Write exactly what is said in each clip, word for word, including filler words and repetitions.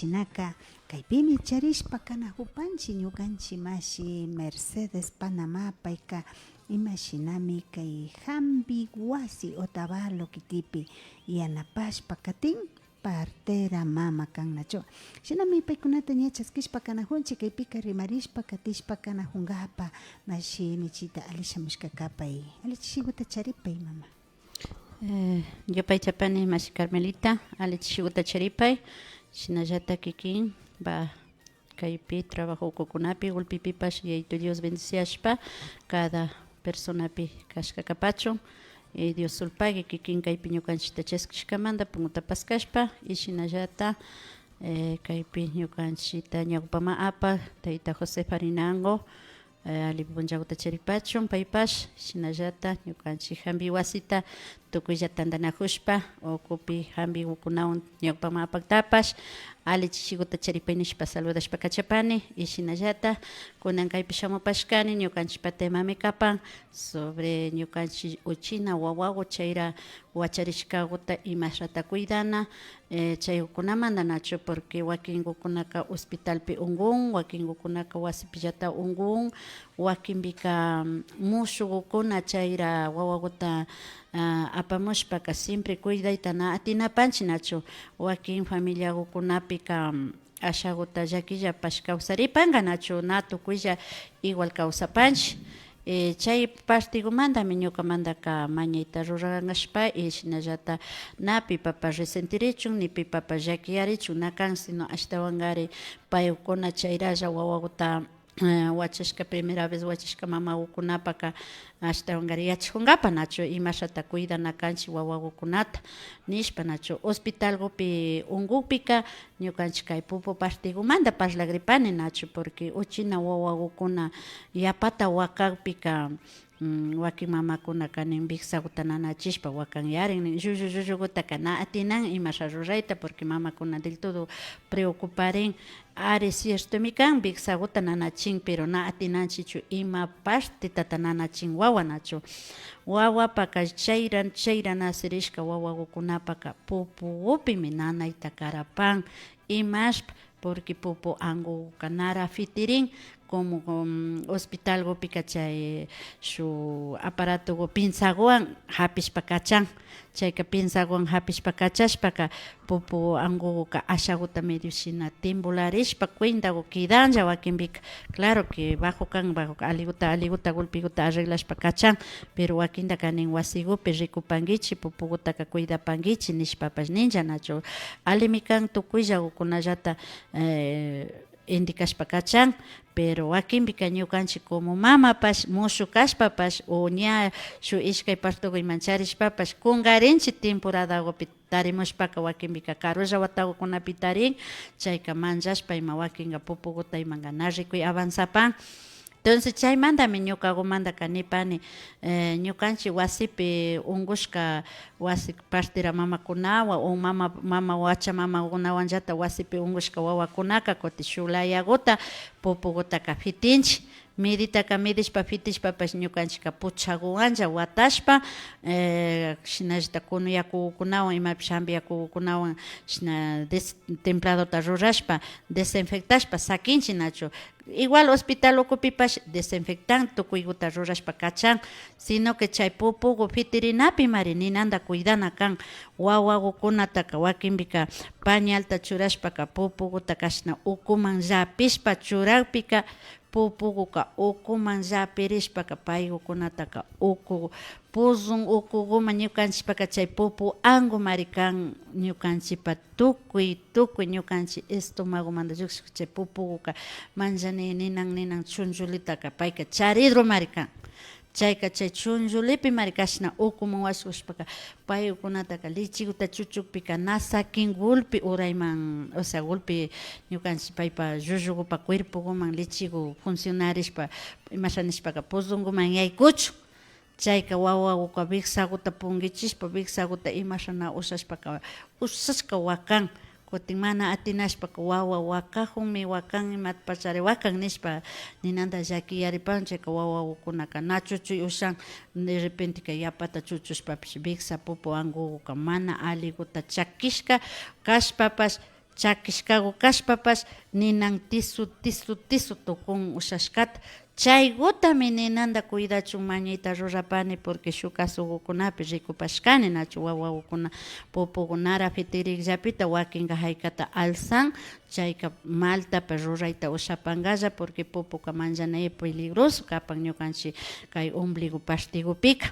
Shinaka, kaypimi charishpa kanajupanchik ñukanchik mashi Mercedes Panamá, payka imashinami kay jampi wasi Otavalo kitipi yanapashpa katin, partera mama kan nachu. Shinami paykunata ña chaskishpa kanajunchik, kaypika rimarishpa katishpa kanajunkapak, mashi Michita, alli shamushka kapay, alli chishiguta charipay, mama. Eh, yupaychapani mashi Carmelita, alli chishiguta charipay. Shinallata kikin, va, kaypi trabajo ukukunapi, gulpipipash Yayitu Dios bendiciashpa, cada personapi kashka kapachun. Eh, Dios sulpagui kikin kaypi ñukanchikta chaskishkamanta punguta paskashpa, y shinallata, eh, kaypi ñukanchikta ñawpaman apak tayta José Farinango, eh, alli punllaguta charipachun paypash, shinallata ñukanchik jampi wasita tukuylla tantanajushpa, ukupi jampigukunawan ñawpaman apaktapash, alli chishiguta charipay nishpa saludashpa kachapani, y shinallata kunan kaypi shamupashkani, ñukanchikpa temami kapan sobre ñukanchik uchilla wawagu chayra wacharishkaguta imashata cuidana, eh, chaykunamanta nachu, porque wakingukunaka hospitalpi unkun, wakingukunaka wasipillata unkun, wakinpika, mm, mushugukuna chayra wawaguta, ah, apamushpaka siempre cuidayta na atinapanchik nachu, wakin familiagukunapika, mm, ashaguta llakillapash kawsaripanka nachu, na tukuylla igual kawsapanchik. Eh, chay partigumantami ñukamantaka mañayta rurangashpa, y shinallata na pipapash resentirichun, ni pipapash llakiyarichun na kan, sino ashtawankari paykuna chayralla wawaguta, eh, wachashka, primera vez wachashka mamagukunapaka ashtawankari yachajunkapak nachu imashata cuidana kanchik wawagukunata nishpa nachu. Hospitalgupi unkukpika ñukanchik kay pupu partigumanta parlagripani nachu, porque uchilla wawagukuna yapata wakakpika, mm, wakin mamakunaka nin wiksaguta nanachishpa wakanyarin nin, llullu llullugutaka na atinan imasha rurayta, porque mamakuna del todo preocuparin. Ari, ciertomi kan, wiksaguta nanachin, pero na atinanchikchu ima partetata nanachin wawa nachu. Wawapaka chayra, chayra nacirishka wawagukunapaka pupugupimi nanayta karapan, imashpa, porque pupu ankuguka nara fitirin, como, mm, hospitalgupika chay shuk aparatogu pinzaguwan japishpa kachan. Chayka pinzaguwan japishpa kachashpaka, pupu ankuguka ashaguta medio shina timbularishpa cuentagu kidanlla wakinpika. Claro que bajo kan, bajoka alliguta, alliguta, gulpiguta arreglashpa kachan, pero wakintaka nin wasigupi rikupankichik, pupugutaka cuidapankichik nishpapash ninlla nachu. Allimi kan tukuyllagukunallata, eh, indicashpa kachan, pero wakinpika ñukanchik como mamapash, mushu kashpapash, o ña shuk ishkay partoguman charishpapash, kunkarinchik temporadagupi tarimushpaka, wakinpika karulla watagukunapi tarin, chayka manllashpa ima wakinka pupuguta imanka na rikuy avanzapan. Entonces, chaymantami ñukagumantaka nipani, eh, ñukanchik wasipi unkushka wasi partera mamakunawan o mama, mama wacha mamakunawanllata wasipi unkushka wawakunaka kutin shuk layaguta pupugutaka fitinchik. Miditaka midishpa fitishpapash ñukanchikka puchaguwanlla watashpa, eh, shinallata kunu yakukunawan imapish jampi yakukunawan shina des-, templadota rurashpa, desinfectashpa sakinchik nachu. Igual hospital ukupipash desinfectan, tukuyguta rurashpa kachan, sino que chay pupugu fitirinapimari ninanta cuidana kan. Wawagukunataka wakinpika pañalta churashpaka pupuguta kashna ukuman llapishpa churakpika, pupuguka ukuman llapirishpaka paygukunataka uku puzun ukuguman ñukanchikpaka chay pupu ankumari kan ñukanchikpa tukuy, tukuy ñukanchik estomagomanta llukshik chay pupuguka manllani ninan, ninan chunchullitaka payka charidrumari kan. Chayka chay chunchullipimari kashna ukuman washushpaka paykunataka lichiguta chuchukpika na sakin gulpi urayman, o sea, gulpi ñukanchik paypa llullugupa cuerpoguman lichigu funcionarishpa imasha nishpaka puzunguman yaykuchun. Chayka wawaguka wiksaguta punkichishpa, wiksaguta imasha na ushashpaka, ushashka wakan. Kutin mana atinashpaka wawa wakajunmi, wakan, imatapachari wakan nishpa ninanta llakiyaripan. Chayka wawagukunaka na chuchuy ushan, de repenteka yapata chuchushpapish wiksa pupu ankuguka mana alliguta chakishka kashpapash, chakishkagu kashpapash ninan tisu, tisu, tisu tukun ushashkata. Chaygutami ninanda cuidachun mañayta rurapani, porque shuk kasugukunapi rikupashkani nachu wawagukuna pupugunara fitirikllapita wakinga haykata alzan, chayka maltapa rurayta ushapangalla, porque pupuka manllanay peligroso kapan ñukanchik kay ombligo partigupika.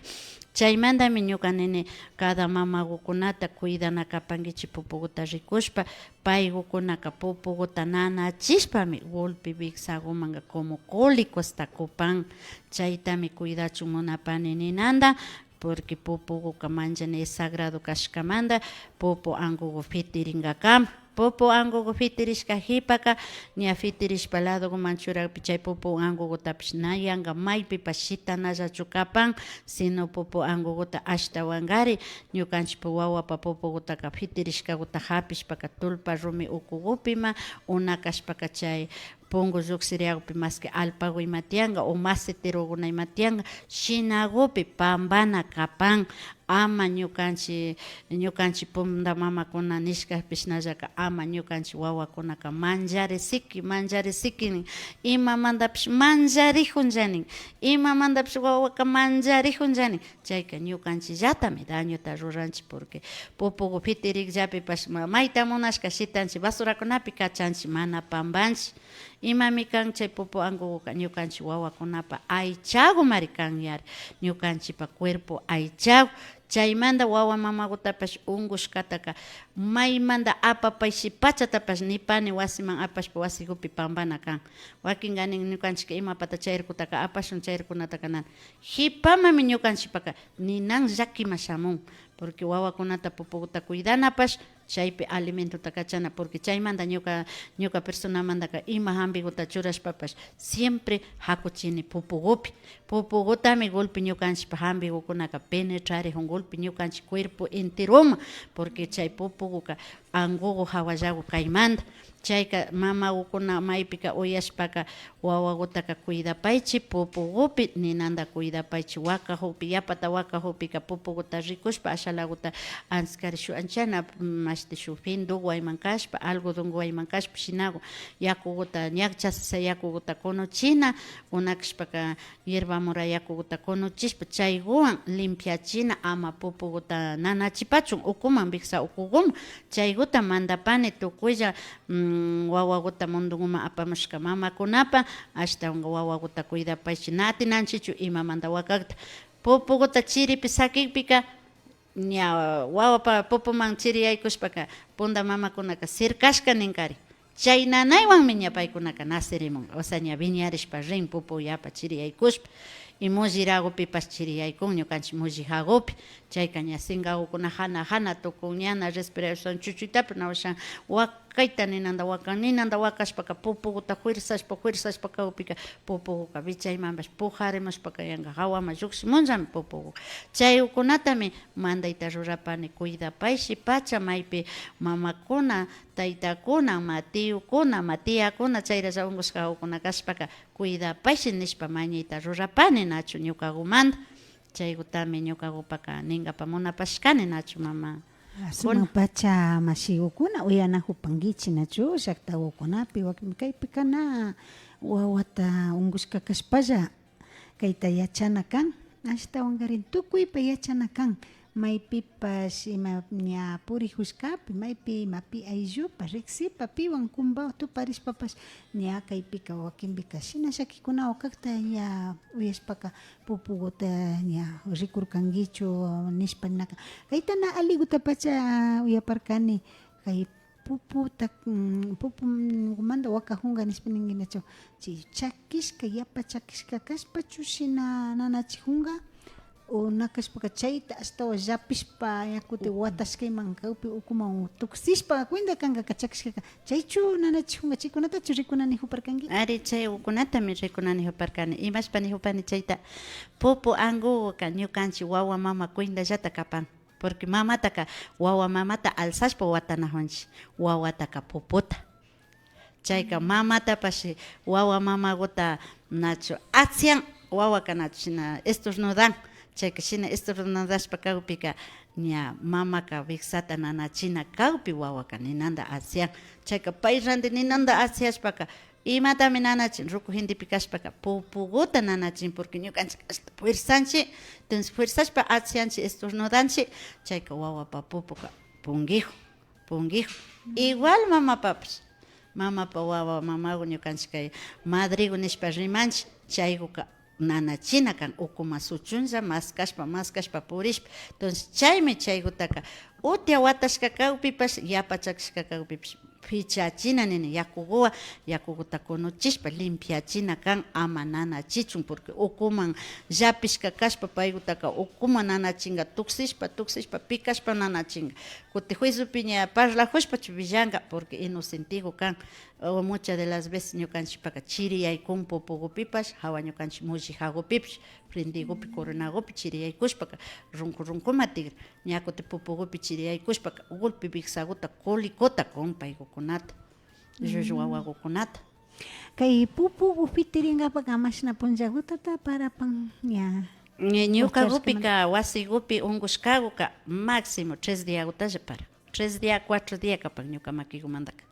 Chaymandami ñuka nini, cada mamagukunata cuidana kapankichik pupuguta rikushpa, paygukunaka pupuguta nanachishpami gulpi wiksagumanga como cólicosta kupan. Chaytami cuidachun munapani ninanda, porque pupuguka manllanay sagrado kashkamanda pupu angugu fitiringakama. Pupu angugu fitirishka hipaka, ña fitirishpa ladoguman churakpi chay pupu angugutapish na yanga maypipash shitanallachu kapan, sino pupu anguguta ashtawangari ñukanchikpa wawapa pupugutaka fitirishkaguta hapishpaka tullpa rumi ukugupima, o na kashpaka chay pungu lluksiriagupi maski alpagu ima tiyanga o maceteroguna ima tiyanga, shinagupi pambana kapan. Ama ñukanchik, ñukanchik punda mamakuna nishkapishnallaka ama ñukanchik wawakunaka manllarisiki, manllarisiki nin. Imamandapish manllarikunlla nin. Imamandapish wawaka manllarikunlla nin. Chayka ñukanchikllatami dañota ruranchik, porque pupugu fitirikllapipash ma-, mayta munashka shitanchik, basurakunapi kachanchik, mana pambanchik. Imami kan chay pupu anguguka? Ñukanchik wawakunapa aychagumari kan yari, ñukanchikpa cuerpo aychagu. Chaymanta wawa mamagutapash ungushkataka maymanta apapayshi pachatapash nipani wasiman apashpa wasigupi pambana kan. Wakinga nin, ñukanchikka imapata chayrkutaka apashun, chayrkunataka nana. Hipamami ñukanchikpaka ninan llakiman shamun, porque wawakunata pupuguta cuidanapash, chaypi alimentota kachana, porque chaymanta ñuka, ñuka personamantaka ima hampiguta churashpapash siempre hakuchini pupugupi. Pupugutami gulpi ñukanchikpa hampigukunaka penetrarikun gulpi ñukanchik cuerpo enteroman, porque chay pupuguka angugu hawallagu kaymanta. Chayka mamagukuna maypika uyashpaka wawagutaka cuidapaychik pupugupi, ninanta cuidapaychik wakajukpi, yapata wakajukpika pupuguta rikushpa ashalaguta anchkari shuk anchana, mm, mashti shuk finduguayman kashpa, algodonguayman kashpa, shinagu yakuguta, ñakcha sisa yakuguta kunuchina, o na kashpaka hierba mora yakuguta kunuchishpa, chayguwan limpiachina, ama pupuguta nanachipachun ukuman, wiksa ukuguman. Chayguta mandapani tukuylla, mm, wawaguta munduguman apamushka mamakunapa, ashtawanka wawaguta cuidapaychik, na atinanchikchu imamanta wakakta. Pupuguta chiripi sakikpika, ña wawapa pupuman chiri yaykushpaka, punda mamakunaka sirkashka ninkari. Chay nanaywanmi ña paykunaka nacerimun, o sea, ña wiñarishpa rin pupu yapa chiri yaykushpa. Y mulliragupipash chiri yaykun, ñukanchik mullijagupi. Chayka ña sinkagukuna jana, jana tukun, ñana respiración chuchuytapash na ushan, wakayta ninanta wakan, ninanta wakashpaka pupuguta fuerzashpa, fuerzashpa kakpika, pupuguka wichaymanpash pujarimushpaka yanka jawaman llukshimunllami pupugu. Chaykunatami mandayta rurapani, cuidapayshi pacha maypi mamakuna, taytakuna, ma tiokuna, ma tiakuna, chayralla unkushkakuna kashpaka, cuidapayshi nishpa mañayta rurapani nachu ñukagumanta. Chaygutami ñukagupaka ninkapa munapashkani nachu, mama. Ah, sumak pacha mashigukuna, uyanajupankichi nachu, llaktagukunapi, wakin kaypika na wawata unkushka kashpalla, kayta yachana kan, ashtawankarin tukuypa yachana kan, maypipash ima ña purijushkapi, maypi imapi ayllupa, riksipa, piwan kumbawan tuparishpapash, ña kaypika, wakinpika shina llakikunawan kakta ña uyashpaka, pupuguta ña rikurkankichu nishpa ninaka, kayta na aliguta pacha uyaparkani, kay puputa, mm, pupumanta wakajunka nishpa ninkinachu, chay chakishka, yapa chakishka kashpachu shina nanachijunka, o na kashpaka chayta ashtawan llapishpa ña kutin watashkayman kakpi ukuman tuksishpa cuenta kankaka chakishkaka, chaychu nanachijunka, chaykunatachu rikuna nijuparkanki? Ari, chay ukunatami rikuna nijuparkani. Imashpa nijupani chayta? Pupu anguguka ñukanchik wawa mama cuentallata kapan. Porque mamataka, wawa mamata alzashpa watanajunchik, wawataka puputa. Chayka mamatapash wawa mamaguta nachu atzian, wawaka nachu shina estornudan. Chayka shina estornudashpa kakpika, ña mamaka wiksata nanachina kakpi wawaka ninanta asyan. Chayka pay randi ninanta asyashpaka, imatami nanachin? Ruku hindipi kashpaka pupuguta nanachin, porque ñukanchik ashta fuerzanchik, entonces fuerzashpa asyanchik, estornudanchik, chayka wawapa pupuka pungijun, pungijun. Igual mamapapash, mamapa wawa mamagu, ñukanchik kay madrigu nishpa rimanchik, chayguka nanachina kan, ukuman suchunlla maskashpa, maskashpa purishpa. Entonces chaymi chaygutaka utia watashka kakpipash, yapa chakishka kakpipash pichachina nini, yakuguwan, yakuguta kunuchishpa limpiachina kan, ama nanachichun, porque ukuman llapishka kashpa paygutaka ukuman nanachinga, tuksishpa, tuksishpa, pikashpa nanachinga. Kuti juiciopi ña parlajushpachu willanka, porque inocentegu kan. O muchas de las veces ñukanchikpaka chiriyaykun pupugupipash, jawa ñukanchik mullijagupipash, frentigupi, coronagupi chiriyaykushpaka runku runkuman tigrin. Ña kuti pupugupi chiriyaykushpaka gulpi wiksaguta, colicota kun paygukunata, llullu wawagukunata. Kay pupugu pitiringapaka mashna punllagutata parapan ña. Ña ñukagupika wasigupi ungushkaguka máximo tres diagutalla para. Tres día, cuatro día kapan ñuka makigumantaka.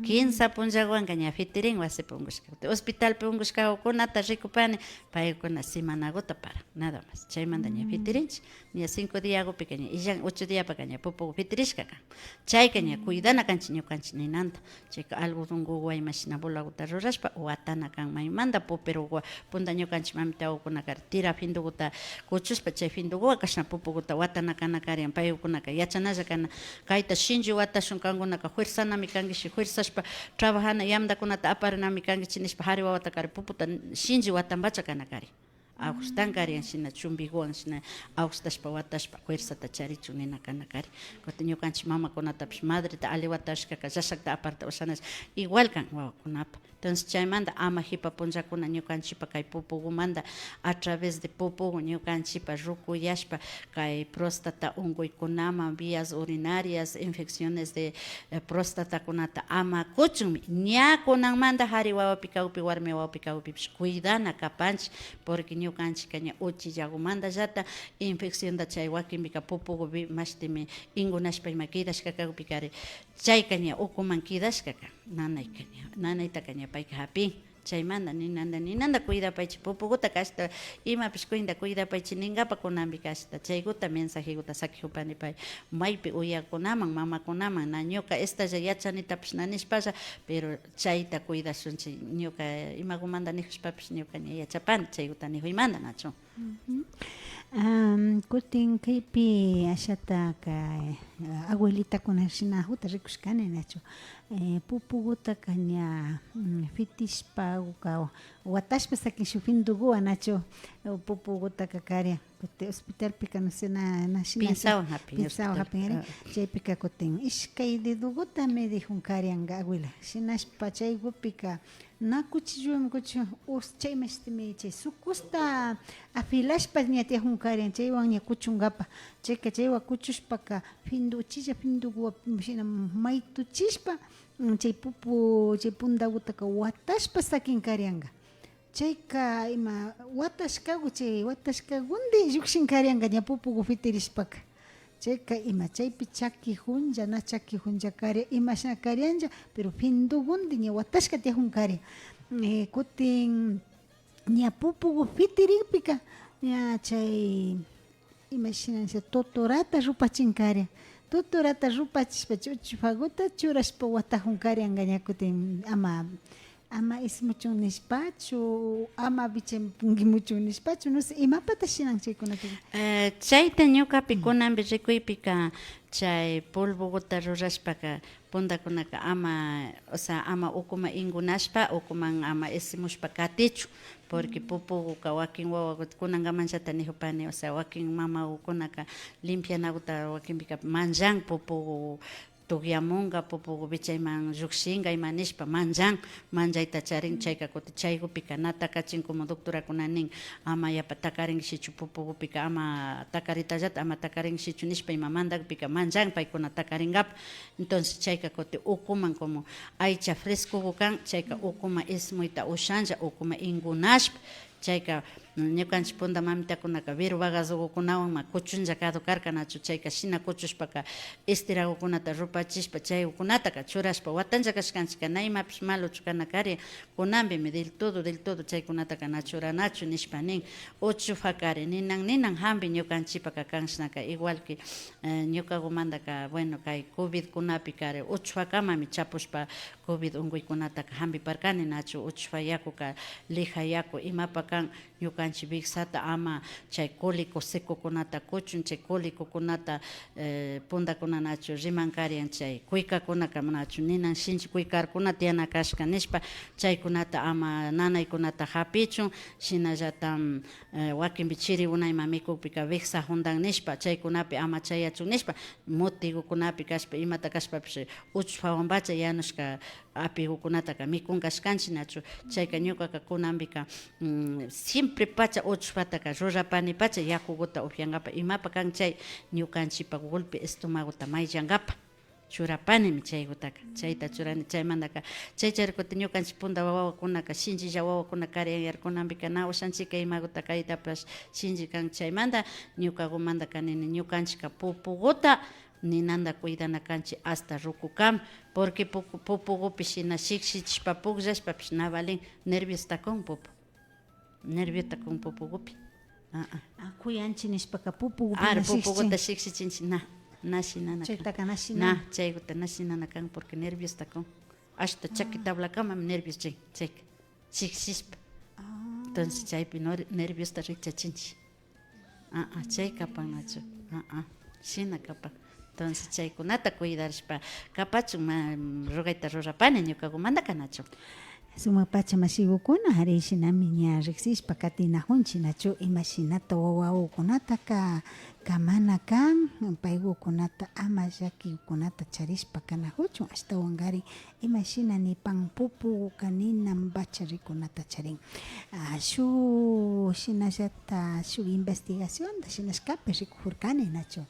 Kinsa punllaguwanka ña pitirin wasipi ungushkaguta. Hospitalpi ungushkagukunata rikupani, paykuna semanaguta para, nada más. Chaymanta ña pitirinchik. Ña cinco diagupika ña illan, ocho diapaka ña pupugu pitirishka kan. Chayka ña cuidana kanchik ñukanchik ninanta. Chayka algodonguwan imashina bolaguta rurashpa watana kan maymanta, pupiruguwan punta ñukanchik mamitagukunakari tira finduguta kuchushpa, chay finduguwan kashna pupuguta watana kana karian. Paygukunaka yachanalla kana, kayta shinchi watashun, kankunaka fuerzanami kankichik, fuerzashpa trabajana, yamdakunata aparinami kankichik nishpa, jari wawatakari puputa shinchi watanpacha kana kari. Ajustan karian shina, chumbiguwan shina ajustashpa watashpa fuerzata charichun nina kana kari. Kutin ñukanchik mamakunatapish madreta alli watashkaka llashakta aparta ushanash igual kan wawakunapa. Entonces chaymanta ama jipa punllakuna ñukanchikpa kay pupugumanta, a través de pupugu ñukanchikpa rukuyashpa kay próstata unkuykunaman, vías urinarias, infecciones de, eh, prostatakunata ama kuchunmi. Ña kunanmanta jari wawapi kakpi, warmi wawapi kakpipish cuidana kapanchik, porque ñukanchikka ña uchillagumantallata infeccionta chay wakinpika pupugupi mashtimi inkunashpa ima kidashka kakpikari, chayka ña ukuman kidashka kan, nanayka ña, nanaytaka ña payka japin. Chaymanta ninanta, ninanta cuidapaychik, pupugutaka ashta imapish cuenta cuidapaychik ninkapa kunanpika ashta chayguta mensajeguta sakijupani pay maypi uyakunaman, mamakunaman, na ñuka estalla yachanitapish na nishpalla, pero chayta cuidashunchik, ñuka imagumanta nijushpapish ñuka ña yachapani chayguta nijuymanta, nachu. Am, kutin kaypi ashataka, eh, abuelitakuna shinajuta rikushkani, nachu. Eh, pupugutaka ña, mm, fitishpa, uka watashpa sakin shuk finduguwan, nachu. Eh, pupugutaka karian. Kutin hospitalpika, no sé, na, na shina pinzawan japin, pinzawan hospital japin ari. Ah. Chaypika kutin ishkay dedoguta medijun karianka, abuela. Shinashpa chaygupika na cuchillomi kuchun, us-, chay mashtimi chay sukusta afilashpa ña tiyajun karian, chaywan ña kuchunkapa. Chayka chaywan kuchushpaka findu, uchilla finduguwan shina maytuchishpa, mm, chay pupu, chay puntagutaka watashpa sakin karianka. Chayka ima watashkagu, chay watashkagundi llukshin karianka ña pupugu fitirishpaka. Chayka ima chaypi chakijunlla, na chakijunlla karian, imashna karianlla, pero findugundi ña watashka tiyajun karian. Eh, kutin ña pupugu fitirikpika, ña chay, imashina nisha, tuturata rupachin karian. Tuturata rupachishpa, chay uchufaguta churashpa watajun karianka ña kutin ama, ama ismuchun nishpachu, ama vichaypunkimuchun nishpachu, no sé, imapata shinan chaykunata. Eh, chayta ñukapi kunanpi rikuypika chay polvoguta rurashpaka puntakunaka ama, o sea, ama ukuman inkunashpa, ukuman ama ismushpa katichun, porque pupuguka wakin wawaguta kunankamanllata nijupani, o sea, wakin mamagukunaka limpianaguta wakinpika manchan pupugu tukyamunka, pupugu vichayman llukshinka ima nishpa manchan, manchayta charin, chayka kutin chaygupika na takachin como doctorakuna nin, ama yapa takarinkishichu pupugupika, ama takaritallata ama takarinkishichu nishpa ima mandakpika manchan paykuna takarinkapa. Entonces chayka kutin ukuman como aycha frescogu kan, chayka ukuman ismuyta ushanlla, ukuman inkunashpa, Chayka, mm, ñukanchik punda mamitakunaka viru bagazogukunawanma kuchunlla kadu karka, nachu? Chayka shina kuchushpaka, estiragukunata rupachishpa, chaygukunataka churashpa, watanlla kashkanchikka, na imapish maluchu kana kari, kunanpimi del todo, del todo chaykunataka na churanachu nishpa nin. Uchufakari ninan, ninan hampi ñukanchikpaka kan shinaka, igual que, eh, ñukagumantaka, bueno, kay covidkunapikari uchufakamami chapushpa, covid unkuykunataka hampiparkani, nachu? Uchufa yakuka, lija yaku, imapa kan, ñukanchik wiksata ama chay cólico secokunata kuchun, chay cólicokunata, eh, pundakuna nachu riman karian, chay kuykakunaka nachu ninan shinchi kuykarkuna tiyana kashka nishpa, chaykunata ama nanaykunata hapichun, shinallata, eh, wakinpi chiri unayman mikukpika wiksa hundan nishpa, chaykunapi ama chayachun nishpa, mutigukunapi kashpa, imata kashpapish, uchufawanpacha yanushka apigukunataka mikun kashkanchik, nachu? Chayka ñukaka kunanpika, mm, siempre pacha uchufataka rurapani pacha yakuguta upyankapa, imapa kan chay ñukanchikpa gulpi estomagota mayllankapa. Churapanimi chaygutaka, chayta churani. Chaymantaka, chay charikuta ñukanchik punda wawakunaka, shinchilla wawakuna karian yari, kunanpika na ushanchika imaguta kaytapash shinchi kan. Chaymanta ñukagumantaka nini, ñukanchikka pupuguta ninanta cuidana kanchik hasta rukukama, porque puku-, pupugupi shina shikshichishpa pukllashpapish na valin, nerviosta kun pupu. Nerviota kun pupugupi. Ah, ah. Ah, kuyanchik nishpaka pupugupi. Ari, na pupuguta shikshichin. Shikshichinchik, na, na shinana kan. Chaytaka na shinana. Na, chayguta na shinana kan, porque nerviosta kun. Hasta chaki tablakamami nervios chin, chayka. Shikshishpa. Ah. Entonces, chaypi nor-, nerviosta rikchachinchik. Ah, ah, chay kapan nachu. Ah, ah, shina kapan. Entonces, chaykunata cuidarishpa kapachun, ma-, rogayta rurapani ñukagumantaka nachu. Sumak pacha mashigukuna, ari shinami ña riksishpa katinajunchik nachu, imashinata wawagukunataka kamana kan, paygukunata ama llakigukunata charishpa kanajuchun, ashtawankarin imashina nipan pupuguka ninanpacha rikunata charin. Ah, shuk shinallata shuk investigacionta shinashkapi rikujurkani nachu.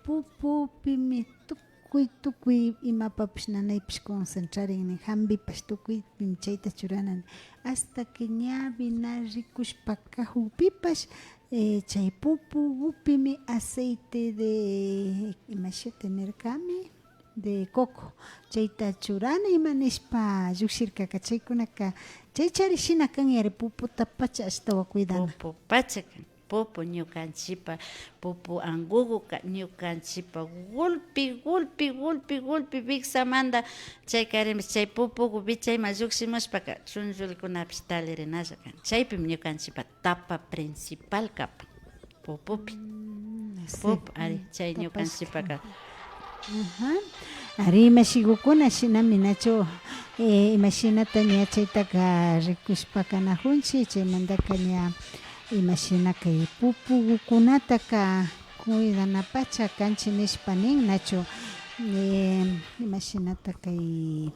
Pupupimi tukuy, tukuy imapapish nanaypish concentrarin nin, jampipash tukuypimi chayta churana nin. Hasta que ñawi na rikushpa kajukpipash, eh, chay pupugupimi aceite de, imashita nirkami, de coco, chayta churana ima nishpa llukshirkaka, chaykunaka, chaychari shina kan yari, puputa pacha ashtawan cuidana. Pupu pacha kan. Pupu, ñukanchipa pupu anguguka, ñukanchipa gulpi, gulpi, gulpi, gulpi wiksamanta, chaykarinpish chay pupugu wichayman llukshimushpaka, chunllulkunapish talirinalla kan. Chaypimi ñukanchipa tapa principal kapan pupupi. Mm, sí. Pupu, ari, chay ñukanchipaka. Ajá. Ari, mashigukuna, shinami nachu, eh, imashinata ña chaytaka rikushpa kanajunchik, chaymantaka ña imashina kay pupugukunataka cuidanapacha kanchik nishpa nin, nachu, eh, imashinata kay,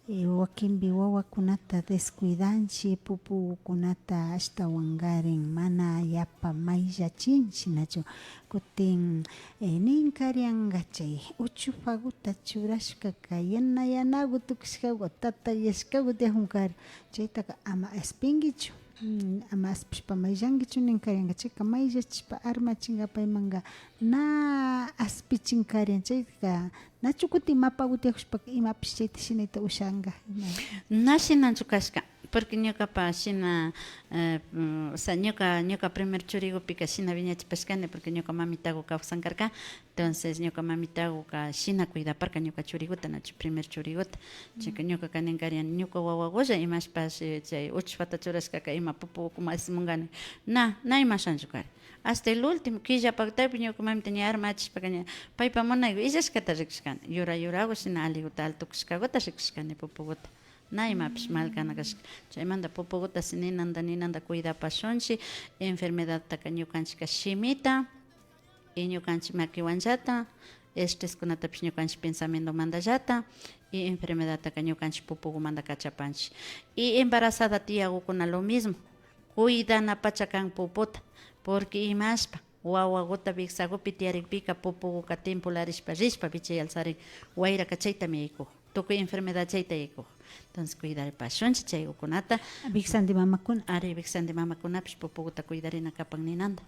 eh, wakinpi wawakunata descuidanchik, pupugukunata ashtawankarin mana yapa mayllachinchik, nachu. Kutin, eh, ninkarianka chay uchufaguta churashkaka yana yanagu tukushkagu, tatallashkagu tiyajunkari, chaytaka ama aspinkichu. Mm, ama aspishpa mayllankichu ninkarianka, chayka mayllachishpa armachinka paymanka na aspichinkarian, chayka nachu kutin mapagu tiyajushpaka imapish chayta shinayta ushanka? Na shinanchu kashka, porque ñukapa shina, eh, mm, o sea, ñuka, ñuka primer churigupika shina wiñachipashkani, porque ñuka mamitagu kawsan karka. Entonces, ñuka mamitaguka shina cuidaparka ñuka churiguta, nachu, primer churiguta. Chayka ñukaka ninkarian, ñuka wawagulla imashpash, eh, chay uchufata churashkaka ima pupu ukuman asimungani. Na, na imashanchu kari. Hasta el último killa paktaypi ñuka mamita ña armachishpaka ña paypa munaygu illashkata rikushkani. Yura yuragu shina aliguta alli tukushkaguta rikushkani pupuguta. Na imapish mal kana kashka. Chaymanta pupuguta si ninanta, ninanta cuidapashunchik, enfermedadtaka ñukanchikka shimita, y ñukanchik makiwanllata, estreskunatapish ñukanchik pensamientomantallata, y enfermedadtaka ñukanchik pupugumanta kachapanchik. Y embarazada tiyagukuna lo mismo, cuidanapacha kan puputa, porque imashpa, wawaguta wiksagupi tiyarikpika pupuguka timpularishpa rishpa wichay alzarin, wayraka chaytami yaykukun. tukuy enfermedad chayta yaykuk. Entonces, cuidaripashunchik chaykukunata. Wiksandi mamakuna. Ari, wiksandi mamakunapish pupuguta cuidarina kapan ninanda.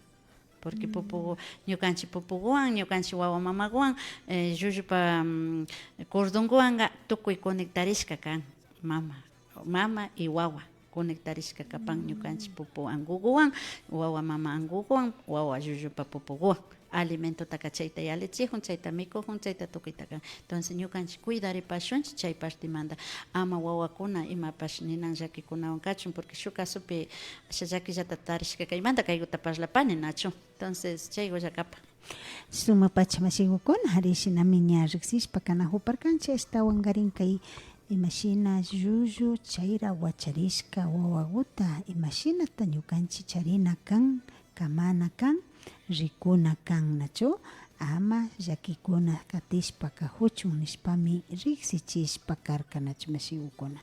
Porque pupugu, ñukanchik pupuguwan, ñukanchik wawa mamaguwan, eh, llullupa, mm, cordonguwanka tukuy conectarishka kan, mama, mama y wawa conectarishka kapan ñukanchik pupu anguguwan, wawa mama anguguwan, wawa llullupa pupuguwan. Alimentotaka chayta yallichijun, chayta mikujun, chayta tukuyta kan. Entonces, ñukanchik cuidaripashunchik chay partemanta, ama wawakuna imapash ninan llakikunawan kachun, porque shuk casopi asha llakillata tarishka kaymanta kayguta parlapani, nachu. Entonces, chaygulla kapan. Sumak pacha mashigukuna, ari shinami ña riksishpa kanajuparkanchik, ashtawankarin kay imashina llullu chayra wacharishka wawaguta, imashinata ñukanchik charina kan, kamana kan, rikuna kan, nachu? Ama llakikuna katishpa kajuchun nishpami riksichishpa karka, nachu mashigukuna?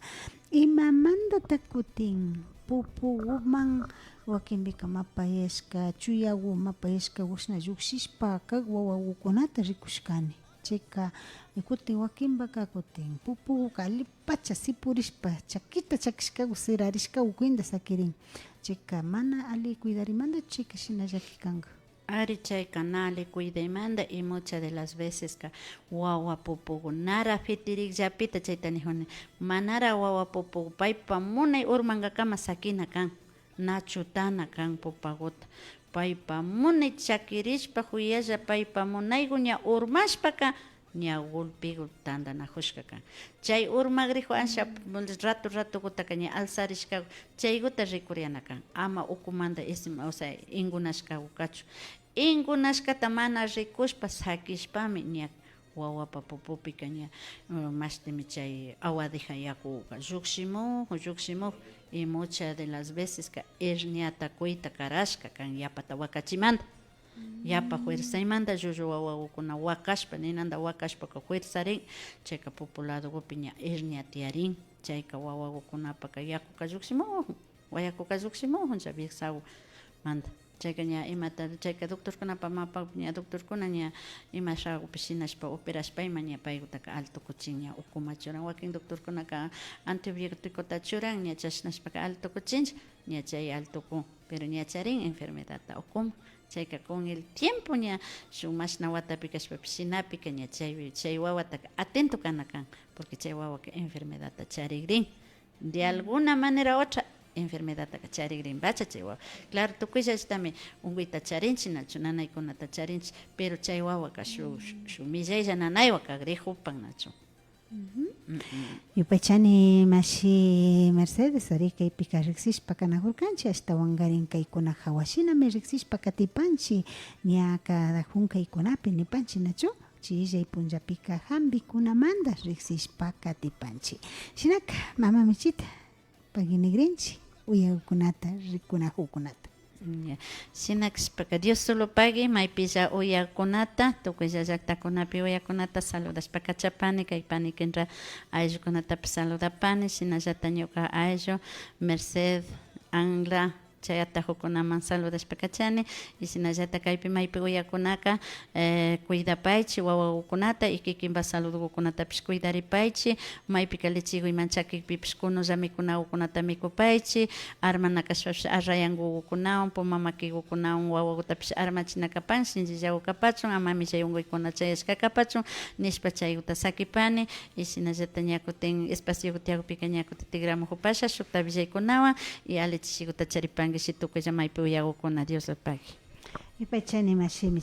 Imamantata kutin pupuguman wakinpika mapayashka, chuyagu mapayashka ushna llukshishpa kak wawagukunata rikushkani. Chayka, eh, kutin wakinpaka kutin pupuguka allipacha sipurishpa, chakita chakishkagu, sirarishkagu kuinda sakirin. Chayka mana alli cuidarimantachu chayka shina llaki kanka. Ari, chayka na alli cuidaymanta y muchas de las veceska wawa pupugu nara fitirikllapita chayta nijuni. Manara wawa pupugu paypa munay urmankakama sakina kan. Na chutana kan pupaguta. Paypa munay chakirishpa juyalla, paypa munaygu ña urmashpaka, ña gulpigu tandanajushka kan. Chay urmagriju asha rato ratogutaka ña alzarishkagu, chayguta rikuriana kan. Ama ukumanta isma, o sea, ingunashkagu kachun. Ingunashkata mana rikushpa sakishpami ña wawapa pupupika ña, uh, mashtimi chay awadeja yakuka llukshimujun, llukshimujun, y muchas de las veceska herniata kuyta karashka kan yapata wakachimanta. Yapa fuerzaymanta llullu wawagukuna wakashpa, ninanta wakashpaka fuerzarin, chayka pupu ladogupi ña hernia tiyarin, chayka wawagukunapaka yakuka llukshimujun. Wayakuka llukshimujunlla wiksagumanta. Chayka ña imata, chayka doctorkunapa mapa, ña doctorkuna ña imashagupi shinashpa operashpa ima ña paygutaka altukuchin, ña ukuman churan. Wakin doctorkunaka antibioticota churan, ña chashnashpaka altukuchinlla, ña chay altukun, pero ña charin enfermedadta ukuman. Chayka con el tiempo ña shuk mashna watapi kashpapish shinapika ña chay, chay wawataka atento kana kan, porque chay wawaka enfermedadta charigrin. De alguna manera u otra, enfermedadtaka charigrinpacha chay wawa. Claro, tukuylla ashtami unkuyta charinchik, nachu, nanaykunata charinchik, pero chay wawaka shuk, shuk millaylla nanaywan kagrijupan, nachu. Yupaychani mashi Mercedes, ari kaypika riksishpa kanajurkanchik, ashtawankarin kaykuna jawa shinami riksishpa katipanchik, ña cada junkaykunapi nipanchik, nachu? Chillay punllapika jampikunamanta riksishpa katipanchik. Shinaka, mama Michita, pagui nigrinchik, uyagukunata, rikunajukunata. Ya. Shina kashpaka, Dios solo pagui, maypilla uyagukunata, tukuylla llaktakunapi uyagukunata saludashpa kachapani, kay panikinra ayllukunatapish saludapani, shinallata ñuka ayllu, Merced, Anla, chay atajukunaman saludashpa kachani, y shinallata kaypi maypi uyakunaka, eh, cuidapaychi wawagukunata y kikinpa saludgukunatapish cuidaripaychi, maypika lechigu iman chakikpipish kunulla mikunagukunata mikupaychi, armana kashpapish arrayangugukunawan, puma makigukunawan wawagutapish armachina kapan, shinchillagu kapachun, ama millay unkuykuna chayashka kapachun, nishpa chayguta sakipani, y shinallata ña kutin espacio tiyakpika ña kutin tigramujupasha shukta villaykunawan y alli chishiguta charipankishi tukuylla maypi uyagukuna, Dios le pague. Yupaychani mashimi.